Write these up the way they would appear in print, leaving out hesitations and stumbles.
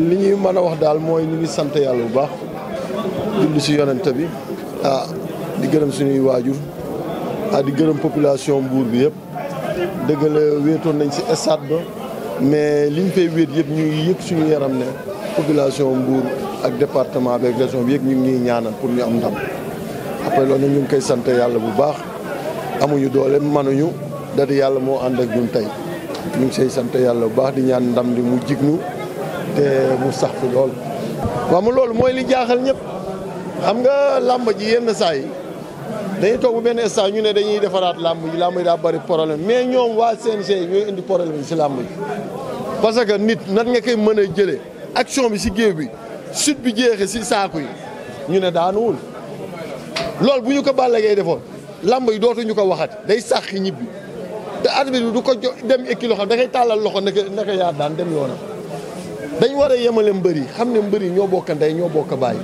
li ñuy mën a wax daal mooy ñu ngi sant yàlla bu baax julli si yonent bi di gërëm suñuy waajur di gërëm population Mbour bi yëpp dëgg la wéetoon nañ si stade ba mais liñ fay wéet yëpp ñu ngi yëg suñu yaram ne population Mbour ak département bi ak région bi yëpp ñu ngi ñaanal pour ñu am ndam après loolu nag ñu ngi koy sant yàlla bu baax amuñu doole manuñu dadi yàlla moo ànd ak ñun tey ñu ngi say sant yàlla bu baax di ñaan ndam di mu jignu te mu sax fi lool. waaw mu loolu mooy li jaaxal ñëpp xam nga làmb ji yenn saa yi dañuy toog bu benn instant ñu ne dañuy defaraat làmb ji daa bari problème mais ñoom waa CNG ñooy indi problème bi si làmb ji parce que nit nan nga koy mën a jëlee action bi si géew bi sut bi jeexee si saaku yi ñu ne daanuwul loolu bu ñu ko Balla Gaye defoon làmb yi dootuñu ko waxati day sàq ñibbi te arbitre bi du ko dem ekki loxo da ngay tàllal loxo naka yaa daan dem yoonam dañ war a yemale mbër yi xam ne mbër yi ñoo bokk ndey ñoo bokk bàyyi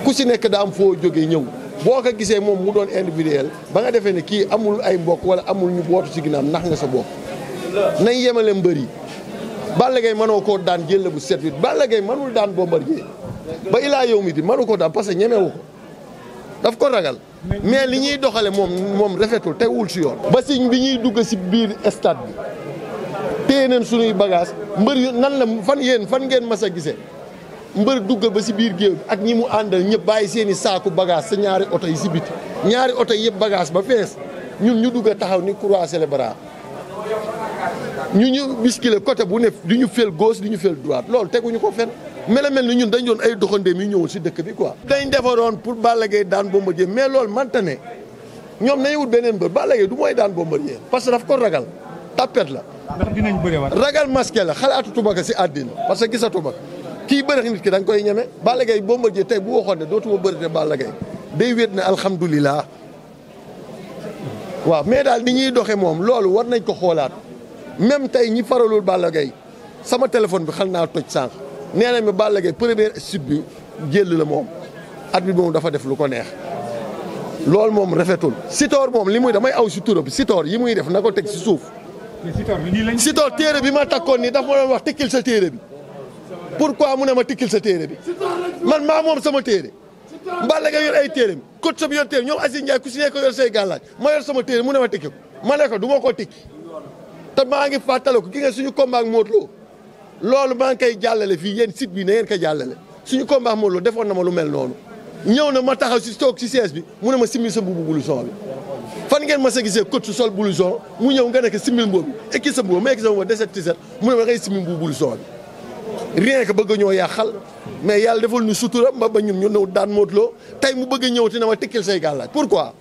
ku si nekk daa am foo jógee ñëw boo ko gisee moom mu doon individuel ba nga defee ne kii amul ay mbokk wala amul ñu bootu si ginnaaw nax nga sa bopp nañ yemale mbër yi Balla Gaye mënoo koo daan jël bu 7-8 Balla Gaye mënul daan Bombardier ba ilaa yow mi di mënu ko daan parce que ñemewu ko daf ko ragal mais li ñuy doxale moom rafetul te wul si yoon ba si bi ñuy dugg si biir stade bi téye nañ suñuy bagage mbër yu nan la fan ngeen mas a gisee mbër duggal ba si biir géew bi ak ñi mu àndal ñëpp bàyyi seen i saaku bagage sa ñaari oto yi si biti ñaari oto yëpp bagage ba fees ñun ñu dugg a taxaw ni croiser les bras ñu biskile côté bu ne di ñu fel gauche di ñu fel droite loolu teguñu ko fen mel ni ñun dañ doon ay doxandeem yu ñëwul si dëkk bi quoi. dañ defaroon pour Balla Gaye daan Bombardier mais loolu manta ne ñoom nañu wut beneen mbër Balla Gaye du mooy daan Bombardier parce que daf ko ragal tapet la. ndax dinañ bëriwaat. ragal masqué la xalaatutuma ko si àddina parce que gisatuma ko kii bërex nit ki da nga koy ñeme Balla Gaye Bombardier tey bu waxoon ne dootuma bërite Balla Gaye day wéet ne alhamdulilah waaw mais daal ni ñuy doxe moom loolu war nañ ko xoolaat même tey ñi faralul Balla Gaye sama téléphone bi xal naa toj sànq nee na mi Balla Gaye première sud bi jël la moom at bi moom dafa def lu ko neex loolu moom rafetul Sitor moom li muy damay aw si turam Sitor yi muy def na ko teg si suuf Sitor téere bi ma takkoon nii daf ma doon wax tekkil sa téere bi pourquoi mu ne ma tekkil sa téere bi man maa moom sama téere Balla Gaye yor ay téere bi coach sa bi yor téere ñoom Aziz Ndiaye ku si nekk yor say gàllaaj ma yor sama téere mu ne ma tekki ko ma ne ko du ma ko tekki te maa ngi fàttaliku ki nga suñu combat ak Modou Lo loolu maa ngi koy jàllale fii yéen site bi na ngeen ko jàllale suñu combat ak Modou Lo defoon na ma lu mel noonu ñëw na ma taxaw si toog si siège bi mu ne ma simil sa mbubu blouson bi fan ngeen ma sa gisee coach su sol blouson mu ñëw nga nekk simil mbubu bi ekki sa mbubu ma ekki sa mbubu deset tiset mu ne ma ngay simil mbubu blouson bi rien que bëgg ñoo yàqal mais yàlla defal ñu sutura ba ñun ñu ñëw daan Modou Lo tey mu bëgg ñëw te na ma tekkil say gàllaaj pourquoi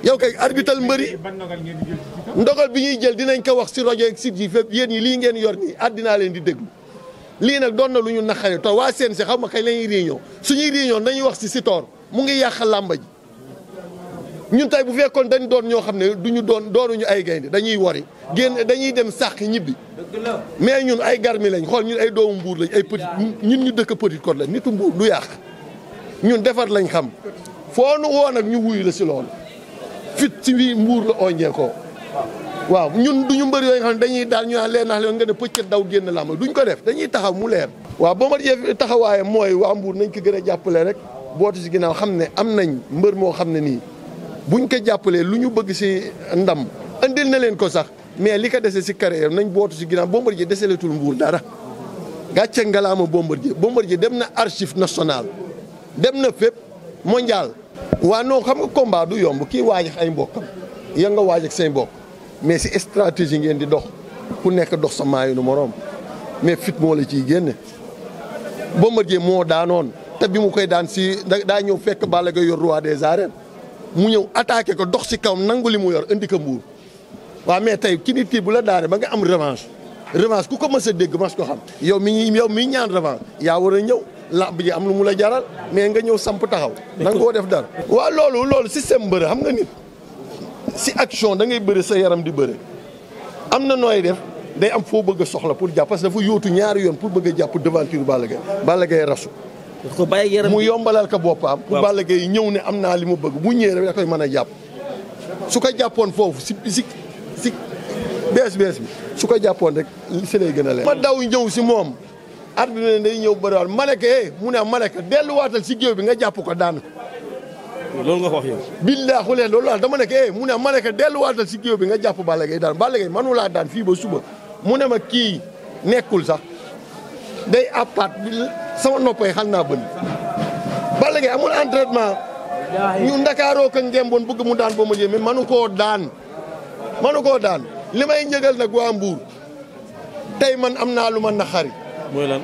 yow kay arbital mbëri ndogal bi ñuy jël dinañ ko wax si rajo ak site yi fépp yéen ñi lii ngeen yor nii àddinaa leen di déglu lii nag doon na lu ñu naqare to waa CNG xam ma kañ la ñuy réunion suñuy réunion dañuy wax si Sitor mu ngi yàq làmba ji ñun tey bu fekkoon dañ doon ñoo xam ne doonuñu ay gaynde dañuy wari génn dañuy dem sàq ñibbi mais ñun ay garmi lañ xool ñun ay doomu Mbuur lañ ay petit ñun ñu dëkk Petite Côte la nitu Mbuur du yàq ñun defar lañ xam foo nu woo nag ñu wuyu la si loolu fit si wi Mbuur la oññee ko waaw ñun duñu mbër yooyu nga xam ne dañuy daal ñu naan leen nax leen nga ne pëccët daw génn làmb duñ ko def dañuy taxaw mu leer waaw Bombardier taxawaayam mooy waa Mbuur nañ ko gën a jàppale rek bootu si ginnaaw xam ne am nañ mbër moo xam ne nii buñ ko jàppalee lu ñu bëgg si ndam andil na leen ko sax mais li ko dese si carrière nañ bootu si ginnaaw Bombardier deseletul Mbuur dara gàcce ngalaama Bombardier dem na archive national dem na fépp mondial waa non xam nga combat du yomb kii waaj ak ay mbokkam ya nga waaj ak say mbokk mais si stratégie ngeen di dox ku nekk dox sa maayu nu moroom mais fit moo la ciy génne Bombardier moo daanoon te bi mu koy daan si daa ñëw fekk Balla Gaye yor roi des arènes mu ñëw attaqué ko dox si kawam nangu li mu yor indi ko Mbuur waaw mais tey ki nit kii bu la daane ba nga am revanche ku ko mës a dégg mas ko xam yow mi ñaan revanche yaa war a ñëw lamb ji am lu mu la jaral mais nga ñëw samp taxaw da nga koo def dara waaw loolu système bëre xam nga nit si action da ngay bëre sa yaram di bëre am na nooy def day am foo bëgg a soxla pour jàpp parce que dafa yóotu ñaari yoon pour bëgg a jàpp devanture Balla Gaye rasu mu yombalal ko boppam pour Balla Gaye ñëw ne am naa li mu bëgg bu ñëwee rek da koy mën a jàpp su ko jàppoon foofu si bees bi su ko jàppoon rek si lay gën a leer ma daw ñëw si moom arbitre bi day ñëw bëriwaat Malika mu ne Malika delluwaatal si géew bi nga jàpp ko daan. loolu nga ko wax yow. billaahi leen loolu dama ne ko mu ne Malika delluwaatal si géew bi nga jàpp Balla Gaye daan Balla Gaye mënu laa daan fii ba suba mu ne ma kii nekkul sax day appaat sama noppay xal naa bënn Balla Gaye amul entraînement ñu ndakaaroo ko ngemboon bëgg mu daan Bombardier mais manu koo daan li may njëgal nag waa Mbour tey man am naa lu ma naxari mooy lan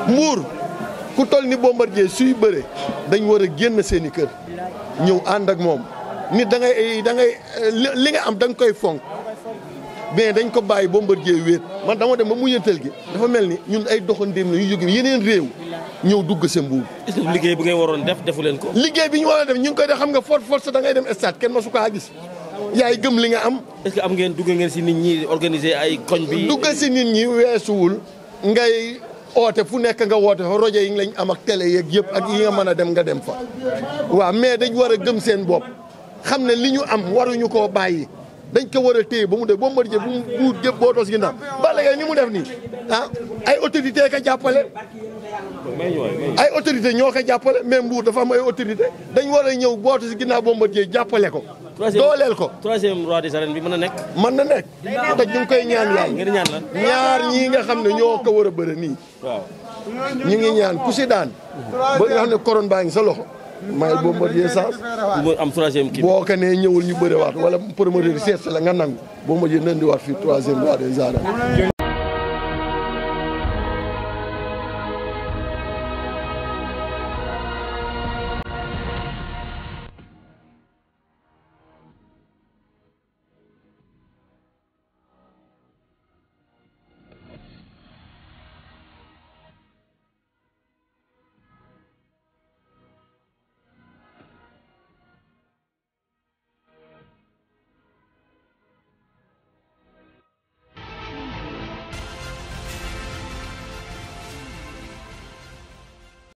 Mbour ku toll ni Bombardier suy bëre dañ war a génn seen i kër ñëw ànd ak moom nit da ngay li nga am da nga koy fonk mais dañ ko bàyyi Bombardier wéet man dama dem ba mujjantal gi dafa mel ni ñun ay doxandéem la ñu jóge yeneen réew ñëw dugg sa Mbour. est-ce que liggéey bu ngay waroon defu leen ko. liggéey bi ñu war a def ñu ngi koy def xam nga force da ngay dem stade kenn ma su kaa gis yaay gëm li nga am. est-ce que am ngeen dugg ngeen si nit ñi organiser ay koñ bi. dugg si nit ñi weesuwul ngay oote fu nekk nga woote fa rajo yi lañ am ak télé yeeg yëpp ak yi nga mën a dem nga dem fa. waaw mais dañ war a gëm seen bopp xam ne li ñu am waruñu koo bàyyi dañ ko war a téye ba mu def Bombardier bu mu jëpp boo toos gi ndax Balla Gaye ni mu def nii ay autorité ka jàppale. ay autorité ñoo ko jàppale mais Mbour dafa am ay autorité dañ war a ñëw bootu si ginnaaw Bombardier jàppale ko. dooleel ko. troisième roi des arènes bi mën na nekk. mën na nekk te ñu ngi koy ñaan yàlla. ngeen ñaan lan. ñaar ñii nga xam ne ñoo ko war a bëre nii. waaw ñu ngi ñaan ku si daan. ba nga xam ne couronne baa ngi sa loxo. may Bombardier sens. bu am troisième kii. boo ko nee ñëwul ñu bëre waat wala promoteur yi seet la nga nangu Bombardier nandiwaat fii troisième roi des arènes.